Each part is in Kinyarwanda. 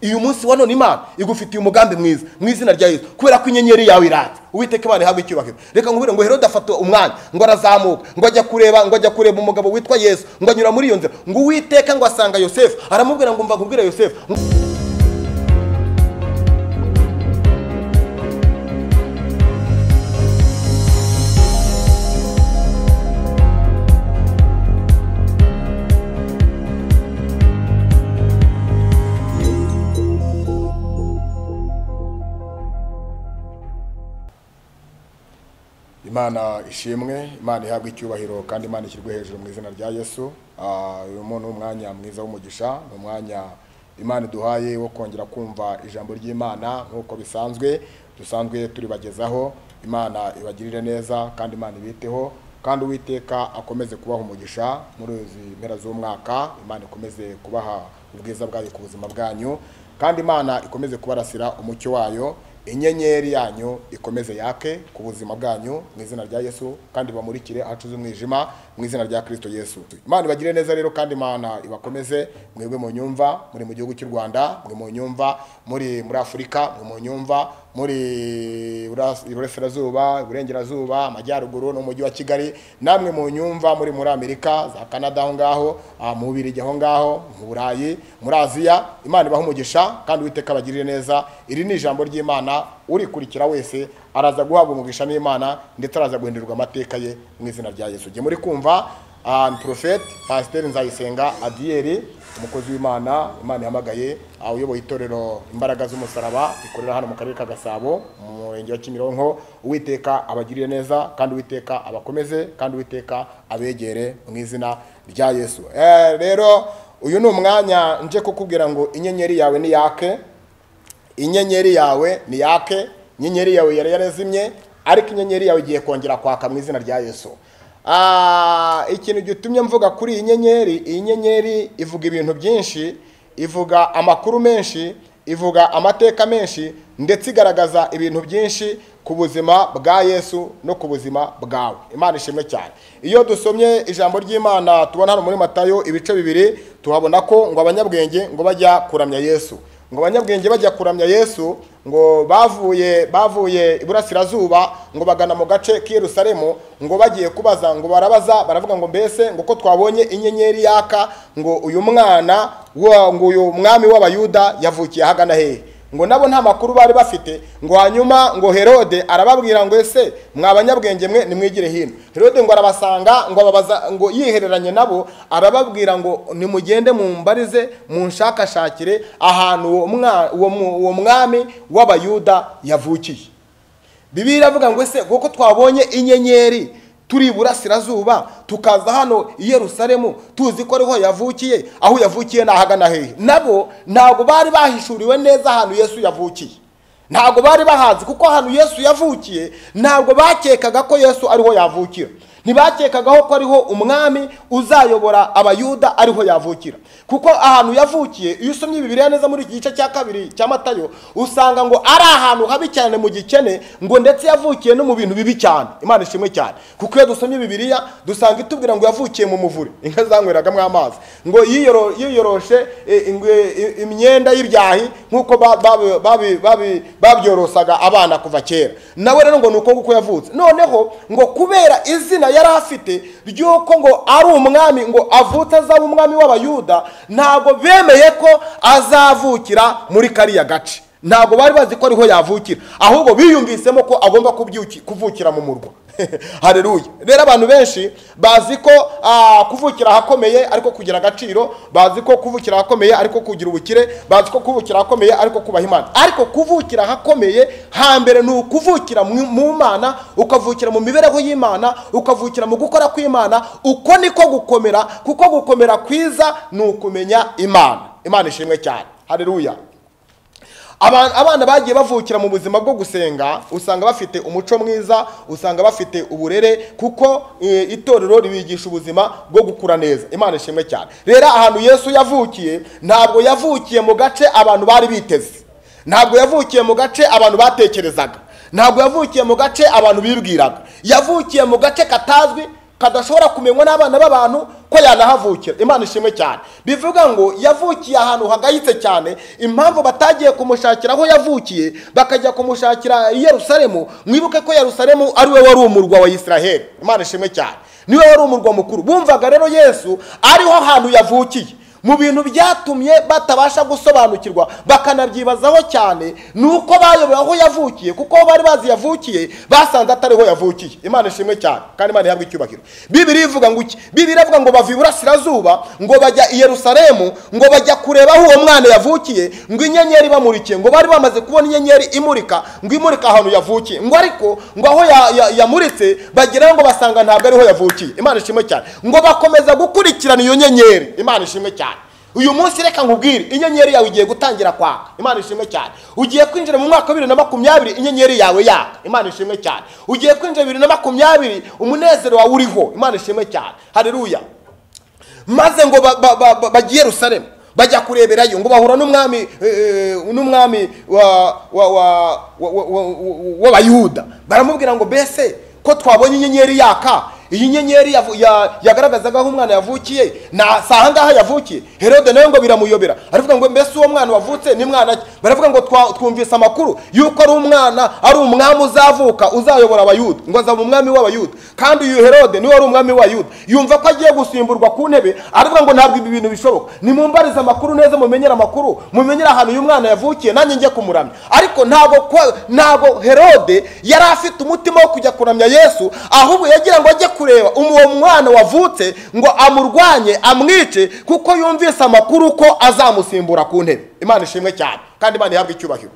Uyu munsi wa none Imana igufitiye umugambi mwiza mu izina rya Yesu, kubera ko inyenyeri yawe iratse. Uwiteka Imana ihabwe icyubahiro. Reka nkubwire ngo Herode afata umwanya ngo arazamuka, ngo ajya kureba, ngo ajya kureba umugabo witwa Yesu, ngo anyura muri iyo nzira, ngo Uwiteka ngo asanga Yosefu, aramubwira ngo mva nkubwire Yosefu. Imana ishimwe, Imana ihabwe icyubahiro kandi Imana ishyirwe hejuru mu izina rya Yesu. Uyu ni umwanya mwiza w'umugisha, ni umwanya Imana iduhaye wo kongera kumva ijambo ry'Imana nk'uko bisanzwe dusanzwe turibagezaho. Imana ibagirire neza kandi Imana ibiteho, kandi Uwiteka akomeze kubaha umugisha muri izi mpera z'umwaka. Imana ikomeze kubaha ubwiza bwayo ku buzima bwanyu, kandi Imana ikomeze kubarasira umucyo wayo. Inyenyeri yanyu ikomeze yake ku buzima bwanyu mu izina rya Yesu, kandi bamurikire ahacuze umwijima mu izina rya Kristo Yesu. Imana ibagire neza rero, kandi Imana ibakomeze mwebwe mu nyumva muri mu gihugu cy'u Rwanda, mwe mu nyumva muri muri Afrika, mwe mu nyumva muri Iburasirazuba, Iburengerazuba, Amajyaruguru no mu mujyi wa Kigali, namwe mu nyumva muri muri Amerika, za Canada aho ngaho, mu Bubiligi aho ngaho, mu Burayi, muri Aziya. Imana ibahe umugisha kandi Uwiteka abagirire neza. Iri ni ijambo ry'Imana, urikurikira wese araza guhabwa umugisha n'Imana, ndetse araza guhindurirwa amateka ye mu izina rya Yesu. Jye muri kumva Prophet Pasteur Nzayisenga Adieri, umukozi w'Imana, Imana yahamagaye, uyoboye itorero Imbaraga z'Umusaraba ikorera hano mu karere ka Gasabo mu murenge wa Kimironko. Uwiteka abagirire neza kandi Uwiteka abakomeze kandi Uwiteka abegere mu izina rya Yesu. Rero uyu ni umwanya nje kukubwira ngo inyenyeri yawe ni yake. Inyenyeri yawe ni yake, inyenyeri yawe yari yarazimye, ariko inyenyeri yawe igiye kongera kwaka mu izina rya Yesu. Ikintu gitumye mvuga kuri iyi nyenyeri, iyi nyenyeri ivuga ibintu byinshi, ivuga amakuru menshi, ivuga amateka menshi, ndetse igaragaza ibintu byinshi ku buzima bwa Yesu no ku buzima bwawe. Imana ishimwe cyane. Iyo dusomye ijambo ry'Imana tubona hano muri Matayo ibice 2, tuhabona ko ngo abanyabwenge ngo bajya kuramya Yesu. Ngo abanyabwenge bajya kuramya Yesu, ngo bavuye iburasirazuba ngo bagana mu gace k'i Yerusalemu, ngo bagiye kubaza, ngo barabaza baravuga ngo mbese ngo ko twabonye inyenyeri yaka, ngo uyu mwana ngo uyu mwami w'Abayuda yavukiye ahagana hehe? Ngo nabo nta makuru bari bafite. Ngo hanyuma ngo Herode arababwira ngo ese mwa banyabwenge mwe nimwigire hino. Herode ngo arabasanga, ngo ababaza, ngo yihereranye nabo, arababwira ngo nimugende mumbarize munshakashakire ahantu uwo mwami w'Abayuda yavukiye. Bibiliya iravuga ngo ese kuko twabonye inyenyeri turi iburasirazuba tukaza hano i Yerusalemu tuzi ko ariho yavukiye, aho yavukiye nahagana hehe? Nabo ntabwo bari bahishuriwe neza ahantu Yesu yavukiye, ntabwo bari bahazi, kuko ahantu Yesu yavukiye ntabwo bakekaga ko Yesu ariho yavukira, ntibakekagaho ko ariho umwami uzayobora Abayuda ariho yavukira. Kuko ahantu yavukiye, iyo usomye Bibiliya neza muri iki gice cya 2 cya Matayo, usanga ngo ari ahantu habi cyane mu gikene, ngo ndetse yavukiye no mu bintu bibi cyane. Imana ishimwe cyane. Kuko iyo dusomye Bibiliya dusanga itubwira ngo yavukiye mu muvure, inka zanyweragamo amazi, ngo yiyoroshe imyenda y'ibyahi nk'uko babyorosaga abana kuva kera. Nawe rero ngo nuko nguko yavutse. Noneho ngo kubera izina yari afite ry'uko ngo ari umwami, ngo avutse azaba umwami w'Abayuda, ntabwo bemeye ko azavukira muri kariya gace, ntabwo bari bazi ko ariho yavukira, ahubwo biyumvisemo ko agomba kuvukira mu murwa. Haleluya. Rero abantu benshi bazi ko kuvukira ahakomeye ariko kugira agaciro, bazi ko kuvukira ahakomeye ariko kugira ubukire, bazi ko kuvukira ahakomeye ariko kubaha Imana. Ariko kuvukira ahakomeye hambere ni ukuvukira mu Mana, ukavukira mu mibereho y'Imana, ukavukira mu gukora kw'Imana. Uko niko gukomera, kuko gukomera kwiza ni ukumenya Imana. Imana ishimwe cyane. Haleluya. Abana bagiye bavukira mu buzima bwo gusenga usanga bafite umuco mwiza, usanga bafite uburere, kuko itorero ribigisha ubuzima bwo gukura neza. Imana ishimwe cyane. Rero ahantu Yesu yavukiye ntabwo yavukiye mu gace abantu bari biteze, ntabwo yavukiye mu gace abantu batekerezaga, ntabwo yavukiye mu gace abantu bibwiraga, yavukiye mu gace katazwi kadashobora kumenywa n'abana b'abantu ko yanahavukira. Imana ishimwe cyane. Bivuga ngo yavukiye ahantu hagayitse cyane. Impamvu batagiye kumushakira aho yavukiye bakajya kumushakira i Yerusalemu, mwibuke ko Yerusalemu ari we wari umurwa wa Israheli. Imana ishimwe cyane, niwe wari umurwa mukuru. Bumvaga rero Yesu ariho hantu yavukiye. Mu bintu byatumye batabasha gusobanukirwa bakanabyibazaho cyane nuko bayobewe aho yavukiye, kuko bari bazi yavukiye basanze atariho yavukiye. Imana ishimwe cyane kandi Imana ihabwe icyubahiro. Bibiliya ivuga ngo iki? Bibiliya ivuga ngo bava iburasirazuba ngo bajya i Yerusalemu, ngo bajya kureba aho uwo mwana yavukiye, ngo inyenyeri bamurikiye, ngo bari bamaze kubona inyenyeri imurika, ngo imurika ahantu yavukiye, ngo ariko ngo aho yamuritse bageraho ngo basanga ntabwo ariho yavukiye. Imana ishimwe cyane. Ngo bakomeza gukurikirana iyo nyenyeri. Imana ishimwe cyane. Uyu munsi reka nkubwire, inyenyeri yawe igiye gutangira kwaka. Imana ishimwe cyane. Ugiye kwinjira mu mwaka wa 2020 inyenyeri yawe yaka. Imana ishimwe cyane. Ugiye kwinjira 2020 umunezero wawe uriho. Imana ishimwe cyane. Haleluya. Maze ngo bagiye Yerusalemu bajya kureberayo, ngo bahura n'umwami n'umwami wa w'Abayuda. Baramubwira ngo bese ko twabonye inyenyeri yaka, iyi nyenyeri yagaragazaga aho umwana yavukiye, na saha ngaha yavukiye. Herode nawe ngo biramuyobera, aravuga ngo mbese uwo mwana wavutse ni mwana ki? Baravuga ngo twumvise amakuru yuko ari umwana, ari umwami uzavuka uzayobora Abayuda, ngo azaba umwami w'Abayuda. Kandi uyu Herode niwe wari umwami w'Abayuda, yumva ko agiye gusimburwa ku ntebe, aravuga ngo ntabwo ibi bintu bishoboka, nimumbarize amakuru neza, mumenyere amakuru, mumenyere ahantu uyu mwana yavukiye, nanjye njye kumuramya. Ariko ntabwo Herode yari afite umutima wo kujya kuramya Yesu, ahubwo yagira ngo ajye kureba uwo mwana wavutse ngo amurwanye amwice, kuko yumvise amakuru ko azamusimbura ku ntebe. Imana ishimwe cyane kandi Imana ihabwe icyubahiro.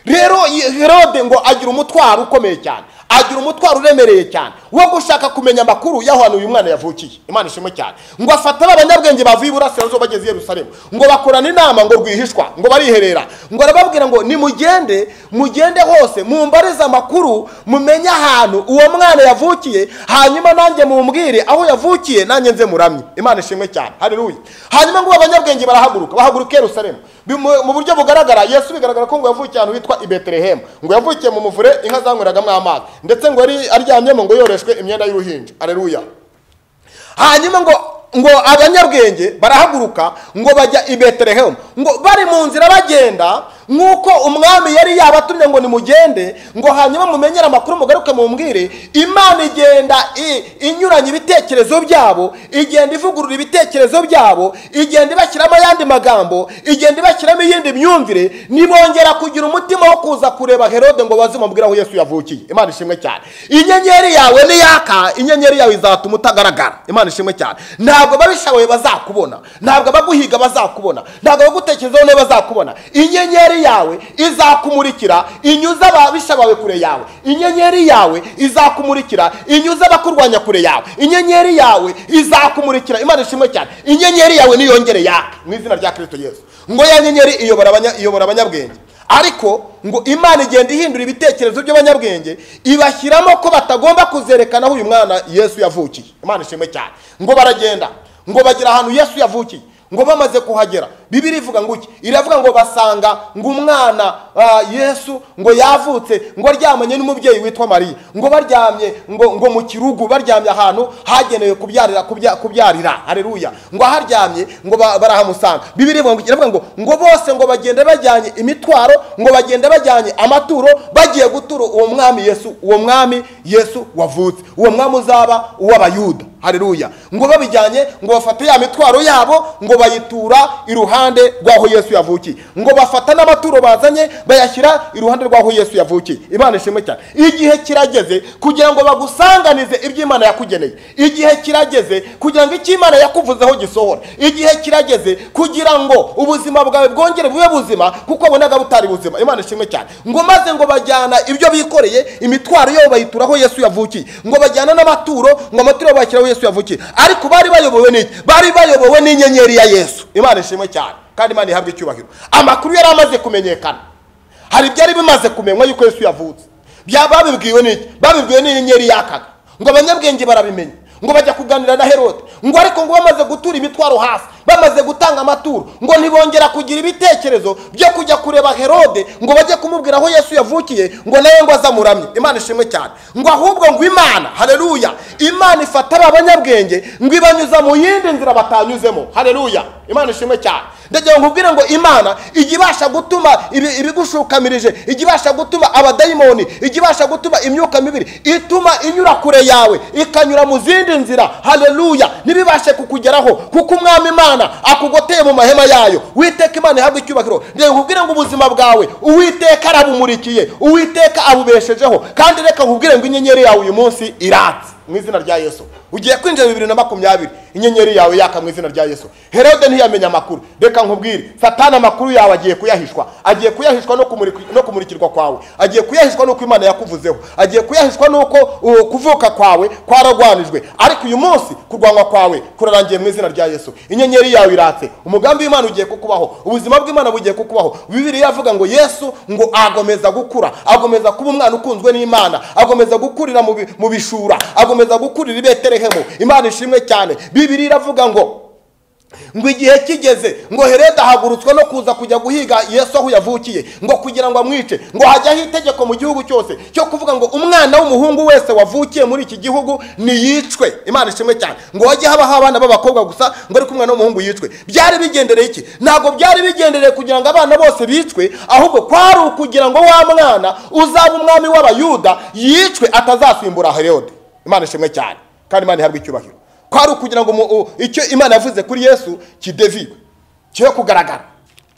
Rero Herode ngo agira umutwaro ukomeye cyane, agira umutwaro uremereye cyane wo gushaka kumenya amakuru y'ahantu uyu mwana yavukiye. Imana ishimwe cyane. Ngo afata abanyabwenge bavuye iburasirazuba bageze i Yerusalemu, ngo bakorana inama ngo rwihishwa, ngo bariherera, ngo arababwira ngo nimugende, mugende hose mumbarize amakuru, mumenye ahantu uwo mwana yavukiye, hanyuma nanjye mumbwire aho yavukiye, nanjye nze muramye. Imana ishimwe cyane. Haleluya. Hanyuma ngo abanyabwenge barahaguruka, bahaguruka Yerusalemu. Mu buryo bugaragara Yesu bigaragara ko ngo yavukiye ahantu hitwa i Betelehemu, ngo yavukiye mu muvure inka zanyweragamo amazi, ndetse ngo yari aryamyemo ngo yoreshwe imyenda y'uruhinja. Haleluya. Hanyuma ngo abanyabwenge barahaguruka ngo bajya i Betelehemu, ngo bari mu nzira bagenda nk'uko umwami yari yabatumye ngo nimugende, ngo hanyuma mumenyere amakuru mugaruke mumbwire. Imana igenda inyuranye ibitekerezo byabo, igenda ivugurura ibitekerezo byabo, igenda ibashyiramo ayandi magambo, igenda ibashyiramo iyindi myumvire, nibongera kugira umutima wo kuza kureba Herode ngo bazimubwire aho Yesu yavukiye. Imana ishimwe cyane. Inyenyeri yawe niyaka, inyenyeri yawe izatuma utagaragara. Imana ishimwe cyane. Ntabwo ababishawe bazakubona, ntabwo abaguhiga bazakubona, ntabwo abagutekerezaho ne bazakubona. Inyenyeri yawe izakumurikira inyuza ababisha bawe kure yawe. Inyenyeri yawe izakumurikira inyuza abakurwanya kure yawe. Inyenyeri yawe izakumurikira. Imana ishimwe cyane. Inyenyeri yawe niyongere yaka mu izina rya Kristo Yesu. Ngo ya nyenyeri iyobora abanyabwenge, ariko ngo Imana igenda ihindura ibitekerezo by'abanyabwenge, ibashyiramo ko batagomba kuzerekana aho uyu mwana Yesu yavukiye. Imana ishimwe cyane. Ngo baragenda, ngo bagira ahantu Yesu yavukiye, ngo bamaze kuhagera, Bibiliya ivuga ngo iki? Iravuga ngo basanga ngo umwana Yesu ngo yavutse, ngo aryamanye n'umubyeyi witwa Mariya, ngo baryamye ngo mu kirugu, baryamye ahantu hagenewe kubyarira. Haleluya. Ngo aharyamye ngo barahamusanga. Bibiliya iravuga ngo bose ngo bagenda bajyanye imitwaro, ngo bagenda bajyanye amaturo, bagiye gutura uwo mwami Yesu, uwo mwami Yesu wavutse, uwo mwami uzaba uw'Abayuda. Haleluya. Ngo babijyanye, ngo bafate ya mitwaro yabo, ngo bayitura iruhande rw'aho Yesu yavukiye, ngo bafata n'amaturo bazanye bayashyira iruhande rw'aho Yesu yavukiye. Imana ishimwe cyane. Igihe kirageze kugira ngo bagusanganize ibyo Imana yakugeneye. Igihe kirageze kugira ngo icyo Imana yakuvuzeho gisohore. Igihe kirageze kugira ngo ubuzima bwawe bwongere bube buzima, kuko bonaga butari buzima. Imana ishimwe cyane. Ngo maze ngo bajyana ibyo bikoreye, imitwaro yabo bayituraho Yesu yavukiye, ngo bajyana n'amaturo, ngo amaturo bayashyiraho Yesu yavukiye. Ariko bari bayobowe n'iki? Bari bayobowe n'inyenyeri ya Yesu. Imana ishimwe cyane kandi Imana ihabwe icyubahiro. Amakuru yari amaze kumenyekana, hari byari bimaze kumenywa yuko Yesu yavutse. Babibwiwe n'iki? Babibwiwe n'inyenyeri yakaga. Ngo abanyabwenge barabimenya, ngo bajya kuganira na Herode, ngo ariko ngo bamaze gutura imitwaro hasi, Bamaze gutanga amaturo ngo ntibongera kugira ibitekerezo byo kujya kureba Herode ngo bajye kumubwira aho Yesu yavukiye ngo nawe ngo azamuramye. Imana ishimwe cyane. Ngo ahubwo ngo Imana, haleluya, Imana ifata abanyabwenge ngo ibanyuza mu yindi nzira batanyuzemo. Haleluya, Imana ishimwe cyane. Ndagira ngo nkubwire ngo Imana ijya ibasha gutuma ibigushukamirije, ijya ibasha gutuma abadayimoni, ijya ibasha gutuma imyuka mibiri ituma inyura kure yawe ikanyura mu zindi nzira. Haleluya, ntibibashe kukugeraho kuko umwami Imana akugoteye mu mahema yayo. Uwiteka Imana ihabwe icyubahiro. Ndagira ngo nkubwire ngo ubuzima bwawe Uwiteka arabumurikiye, Uwiteka abubeshejeho. Kandi reka nkubwire ngo inyenyeri yawe uyu munsi iratse mu izina rya Yesu. Ugiye kwinjira 2020 inyenyeri yawe yaka mu izina rya Yesu. Herode ntiyamenya amakuru. Reka nkubwire, Satani amakuru yawe agiye kuyahishwa. Agiye kuyahishwa no kumurikirwa kwawe. Agiye kuyahishwa nuko Imana yakuvuzeho. Agiye kuyahishwa nuko kuvuka kwawe kwaragwanijwe. Ariko uyu munsi kurwanywa kwawe kurarangiye mu izina rya Yesu. Inyenyeri yawe iratse. Umugambi w'Imana ugiye kukubaho. Ubuzima bw'Imana bugiye kukubaho. Bibiliya yavuga ngo Yesu ngo agomeza gukura, agomeza kuba umwana ukunzwe n'Imana, agomeza gukurira mu bishura, agomeza gukurira i Betelehemu. Imana ishimwe cyane. Bibiliya iravuga ngo igihe kigeze ngo Herode ahagurutswe no kuza kujya guhiga Yesu aho yavukiye ngo kugira ngo amwice. Ngo hajyaho itegeko mu gihugu cyose cyo kuvuga ngo umwana w'umuhungu wese wavukiye muri iki gihugu niyicwe. Imana ishimwe cyane. Ngo hajye habaho abana b'abakobwa gusa ngo ariko umwana w'umuhungu yicwe. Byari bigendereye iki? Ntabwo byari bigendereye kugira ngo abana bose bicwe, ahubwo kwari ukugira ngo wa mwana uzaba umwami w'Abayuda yicwe atazasimbura Herode. Imana ishimwe cyane kandi Imana ihabwe icyubahiro. Kwari ukugira ngo icyo Imana yavuze kuri Yesu kideviwe, cyo kugaragara,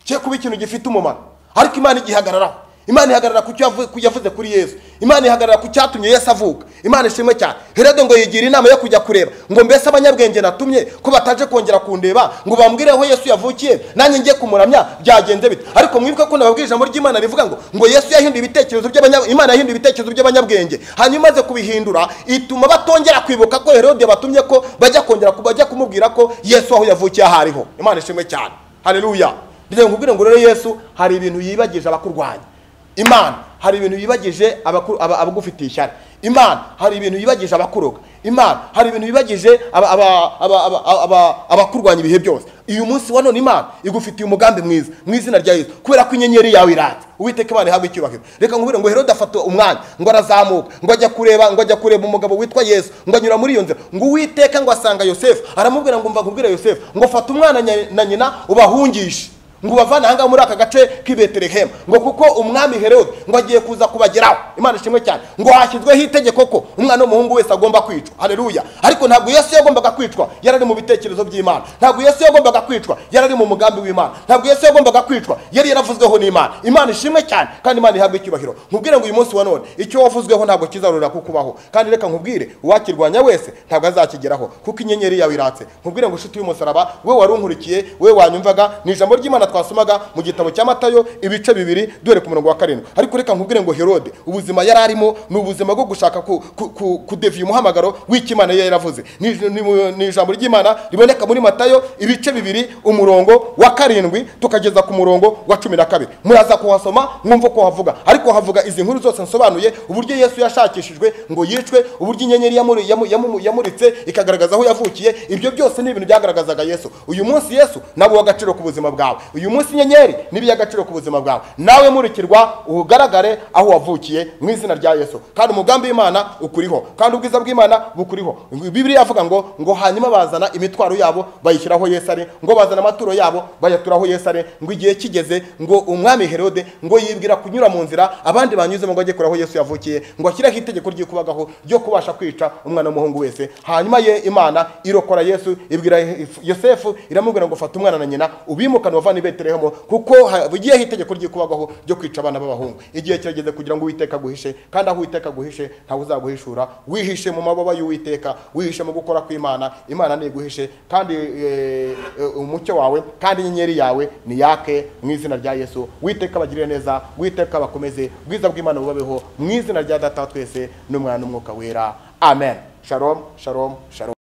cyo kuba ikintu gifite umumaro. Ariko Imana igihagararaho. Imana ihagarara ku cyo yavuze kuri Yesu. Imana ihagarara ku cyatumye Yesu avuka. Imana ishimwe cyane. Herode ngo yigira inama yo kujya kureba ngo mbese abanyabwenge natumye ko bataje kongera kundeba ngo bambwire aho Yesu yavukiye nanjye ngiye kumuramya byagenze bite. Ariko mwibuka ko nababwije ijambo ry'Imana rivuga ngo Yesu yahinduye ibitekerezo Imana yahinduye ibitekerezo by'abanyabwenge, hanyuma imaze kubihindura ituma batongera kwibuka ko Herode batumye ko bajya kongera bajya kumubwira ko Yesu aho yavukiye ahariho. Imana ishimwe cyane. Haleluya. Ndagira ngo nkubwire ngo rero Yesu hari ibintu yibagije abakurwanya. Imana hari ibintu yibagije abagufitiye ishyari. Imana hari ibintu yibagije abakuroga. Imana hari ibintu yibagije abakurwanya ibihe byose. Uyu munsi wa none Imana igufitiye umugambi mwiza mu izina rya Yesu, kubera ko inyenyeri yawe iratse. Uwiteka Imana ihabwe icyubahiro. Reka nkubwire ngo Herode afata umwanya ngo arazamuka ngo ajya kureba umugabo witwa Yesu, ngo anyura muri iyo nzira, ngo Uwiteka ngo asanga Yosefu aramubwira ngo mva nkubwire Yosefu ngo fata umwana na nyina ubahungishe, ngo bavana hanga muri aka gace k'i Betelehemu, ngo kuko umwami Herode ngo agiye kuza kubageraho. Imana ishimwe cyane. Ngo hashyizweho itegeko ko umwana w'umuhungu wese agomba kwicwa. Haleluya. Ariko ntabwo Yesu yagombaga kwicwa yarari mu bitekerezo by'Imana. Ntabwo Yesu yagombaga kwicwa yarari mu mugambi w'Imana. Ntabwo Yesu yagombaga kwicwa yari yaravuzweho n'Imana. Imana ishimwe cyane kandi Imana ihabwe icyubahiro. Nkubwire ngo uyu munsi wa none icyo wavuzweho ntabwo kizarurira kukubaho. Kandi reka nkubwire uwakirwanya wese ntabwo azakigeraho kuko inyenyeri yawe iratse. Nkubwire ngo nshuti y'umusaraba, we warunkurikiye, we wanyumvaga, ni ijambo ry'Imana twasomaga mu gitabo cya Matayo ibice 2 duhere ku murongo wa 7. Ariko reka nkubwire ngo Herode ubuzima yari arimo ni ubuzima bwo gushaka kudeviya umuhamagaro w'Imana yari yaravuze. Ni ijambo ry'Imana riboneka muri Matayo ibice 2 umurongo wa 7 tukageza ku murongo wa 12. Muraza kuhasoma mwumva ko havuga. Ariko havuga izi nkuru zose nsobanuye uburyo Yesu yashakishijwe ngo yicwe, uburyo inyenyeri yamuritse ikagaragaza aho yavukiye. Ibyo byose ni ibintu byagaragazaga Yesu. Uyu munsi Yesu nabo w'agaciro ku buzima bwawe. Uyu munsi inyenyeri nibi y'agaciro ku buzima bwawe. Nawe murikirwa ugaragare aho wavukiye mu izina rya Yesu. Kandi umugambi w'Imana ukuriho, kandi ubwiza bw'Imana bukuriho. Bibiliya avuga ngo hanyuma bazana imitwaro yabo bayishyiraho Yesu ari, ngo bazana amaturo yabo bayaturaho Yesu ari, ngo igihe kigeze ngo umwami Herode ngo yibwira kunyura mu nzira abandi banyuzemo ngo ajye kuraho Yesu yavukiye, ngo ashyireho itegeko ry'ikubagaho ryo kubasha kwica umwana w'umuhungu wese. Hanyuma ye Imana irokora Yesu, ibwira Yosefu iramubwira ngo fata umwana na nyina ubimukane bavane i Betelehemu kuko bugiyeho itegeko ry'ikubagaho ryo kwica abana b'abahungu. Igihe kirageze kugira ngo Uwiteka aguhishe, kandi aho Uwiteka aguhishe ntawe uzaguhishura. Wihishe mu mababa y'Uwiteka, wihishe mu gukora kw'Imana, Imana niguhishe kandi umucyo wawe kandi inyenyeri yawe ni yake mu izina rya Yesu. Uwiteka abagirire neza, Uwiteka abakomeze, ubwiza bw'Imana bubabeho mu izina rya Data twese n'Umwana n'Umwuka Wera. Amen. Shalom, shalom, shalom.